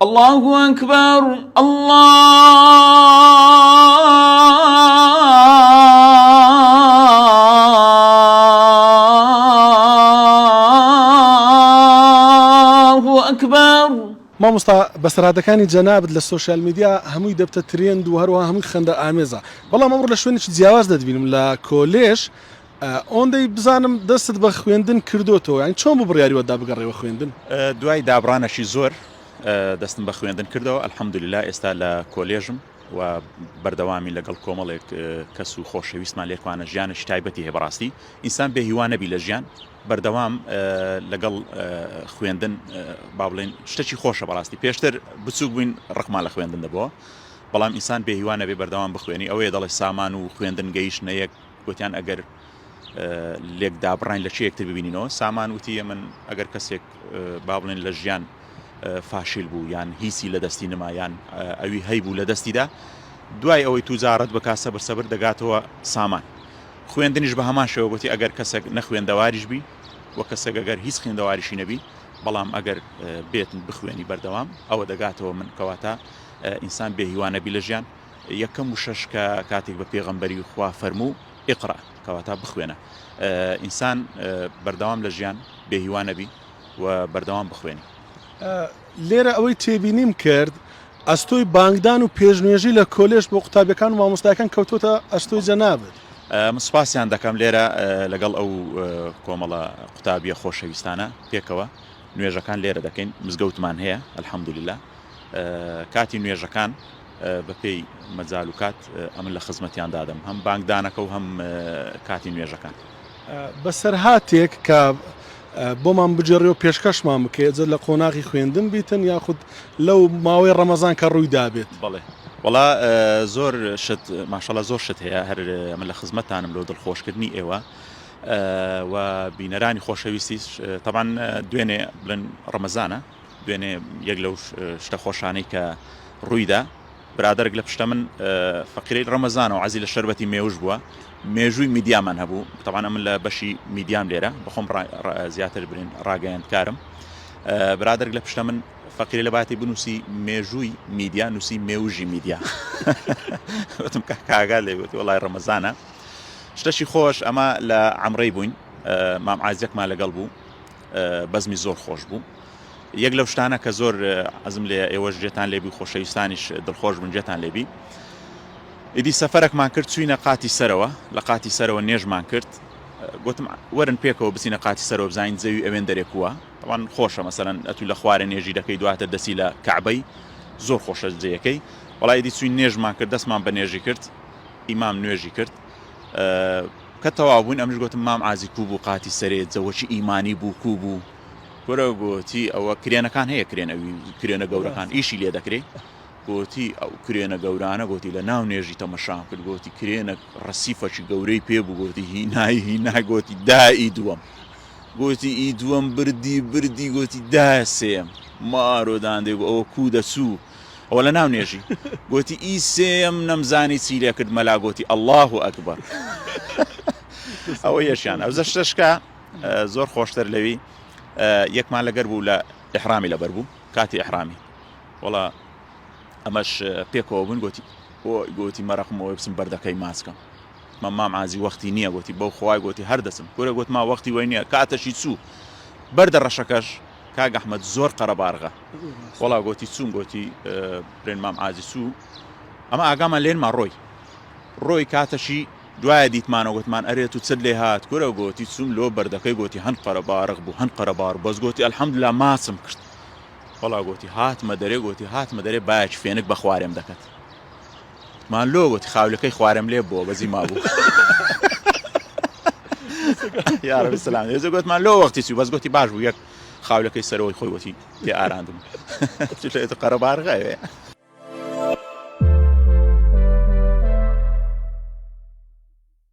اللە اکبر اللە اکبر. مامۆستا بەسەرهاتەکانی جەنابت لە سۆشیال میدیا هەمووی دەبتە ترێند و هەروەها هەمووی خەندە ئامێزە بەڵام ئەمڕۆ لە شوێنێکی جیاواز دەتبینم لە کۆلێژ ئۆندەی بزانم دەستت بە خوێندن کردۆتەوە یانی چۆن بوو بڕیاری وەدا بگەڕێوە خوێندن؟ دوای دابڕانەکی زۆر دەستم بە خوێندن کردەوە الحمدللە ئێستا لە کۆلێژم و بەردەوامی لەگەڵ کۆمەڵێک کەس و خۆشەویستمان لێکوانە ژیانێکی تایبەتی هەیە بەڕاستی ئینسان بێ هیوا نەبی لە ژیان بەردەوام لەگەڵ خوێندن با بڵێن شتێکی خۆشە بەڕاستی پێشتر بچوک بووین ڕقمان لە خوێندن دەبەوە بەڵام ئینسان بێ هیوا نەبێ بەردەوام بخوێنی ئەوەیە دەڵێ سامان و خوێندن گەیشتنە یەک گوتیان ئەگەر لێک دابڕین لە چێ یەکتر ببینینەوە سامان وتی من ئەگەر کەسێک با بڵێن لە ژیان فاشیل بوو یان هیچی لە دەستی نما یان ئەوی هەیبوو لە دەستیدا دوای ئەوەی توجارەت بکا سەبر سەبر دەگاتەوە سامان خوێندنیش بە هەمان شێوە گوتی ئەگەر کەسێک نەخوێندەواریش بی و کەسێک ئەگەر هیچ خوێندەواریشی نەبی بەڵام ئەگەر بێتن بخوێنی بەردەوام ئەوە دەگاتەوە من کەواتە ئینسان بێهیوا نەبی لە ژیان یەکەم وشەش کە کاتێک بە پێغەمبەری خوا فەرموو، اقرا، کەواتە بخوێنە. ئینسان بەردەوام لە ژیان بێ هیوا نەبی و بەردەوام بخوێنی. لێرە ئەوەی تێبینیم کرد ئەستۆی بانگدان و پێشنوێژی لە کۆلێژ بۆ قوتابیەکان و مامۆستایەکان کەوتۆتە ئەستۆی جەنابت. من سوپاسیان دەکەم لێرە لەگەڵ ئەو کۆمەڵە قوتابیە خۆشەویستانە پێکەوە نوێژەکان لێرە دەکەین مزگەوتمان هەیە الحمدللە کاتی نوێژەکان بەپێی مەجال و کات ئەمن لە خزمەتیان دادەم هەم بانگدانەکە و هەم کاتی نوێژەکان. بەسەرهاتێک کە بۆمان بگێڕی و پێشکەشمان بکەی جا لە قۆناغی خوێندن بیتن یاخود لەو ماوەی ڕەمەزان کە ڕووی دابێت. بەڵێ وەڵا زۆر شت ماشەڵا زۆر شت هەیە هەر ئەمن لە خزمەتتانم لۆ دڵخۆشکردنی ئێوە و بینەرانی خۆشەویستیش تەبعەن دوێنێ بڵێن ڕەمەزانە دوێنێ یەک لەو شتە خۆشانەی کە ڕوویدا برادەرێک لە پشتە من فەقیرەی ڕەمەزانەوە عەزی لە شەربەتی مێوژ بووە مێژووی میدیامان هەبوو تەبعەن ئەمن لە بەشی میدیام لێرە بەخۆم زیاتر برین ڕاگەیاندکارم برادەرێک لە پشتە من فەقیرە لە باتی بنووسی مێژووی میدیا نووسی مێوژی میدیا وتم کاگا لێ گوتی وەڵای ڕەمەزانە شتەشی خۆش ئەمە لە عەمرەی بووین مام عازیەکمان لەگەڵ بوو بەزمی زۆر خۆش بوو یەک لەو شتانە کە زۆر عەزم لێ ئێوەش جێتان لێبی خۆشەویستانیش دڵخۆش بن جێتان لێبی ئیدی سەفەرەکمان کرد چوینە قاتی سەرەوە لە قاتی سەرەوە نێژمان کرد گوتم وەرن پێکەوە بچینە قاتی سەرەوە بزانین زەوی ئەوێن دەرێکووە ئەوان خۆشە مەسەرەن ئەتو لە خوارێ نێژی دەکەی دواتر دەسی لە کەعبەی زۆر خۆشە جێیەکەی وەڵای ئیدی چوین نێژمان کرد دەستمان بە نێژی کرد ئیمام نوێژی کرد کە تەواو بووین ئەمنیش گۆتم مام عازی کوو بوو قاتی سەرێ جەوەکی ئیمانی بوو کوو بوو کورە گۆتی ئەوە کرێنەکان هەیە کرێن ئەوی کرێنە گەورەکان ئیشی لێ دەکرێ گۆتی ئەو کرێنە گەورانە گۆتی لە ناو نێژی تەمەشام کرد گۆتی کرێنە ڕەسیفەکی گەورەی پێ بوو گۆتی هینای هینا گۆتی دا ئی دووەم گۆتی ئی دووەم بردی بردی گۆتی دا سێم مارۆ داندێ گۆ ئەوە کوو دەچوو ئەوە لە ناو نوێژی گۆتی ئی سێیەم نەمزانی چی لێ کرد مەلا گۆتی اللە اکبر ئەوە یەشیان ئەو زەشتەشکە زۆر خۆشتر لەوی یەکمان لەگەر بوو لە ئحرامی لەبەر بوو کاتی ئحرامی وەڵا ئەمەش پێکەوە بوون گۆتی گۆتی مەرەقم ئەوەی بچم بەردەکەی ماسکەم مام مام عازی وەختی نییە گۆتی بەو خوای گۆتی هەر دەچم کورە گۆت ما وەختی وەی نییە کاتەشی چوو بەردە ڕەشەکەش کاک ئەحمەد زۆر قەرەبارغە وەڵا گۆتی چوون گۆتی برێن مام عازی چوو ئەمە ئاگامان لێنما ڕۆی ڕۆی کاتەشی دوایە دیتمانە گوتمان ئەرێ تو چت لێ هات کورە گۆتی چووم لۆ بەردەکەی گۆتی هەند قەرەبارغ بوو هەند قەرەبار بەس گۆتی الحمدلله ماچم کرد وەڵا گۆتی هاتمە دەرێ گۆتی هاتمە دەرێ بایەکی فێنک بە خوارێم دەکەت مان لۆ گۆتی خاولەکەی خوارێم لێ بووە بەزی مابوو یارەبی سلام ێزە گوتمان لۆ وەختی چوو بەس گوتی باش بوو یەک خاولەکەی سەرەوەی خۆی وتی تێ ئاراندم قەرەبارغەوێ.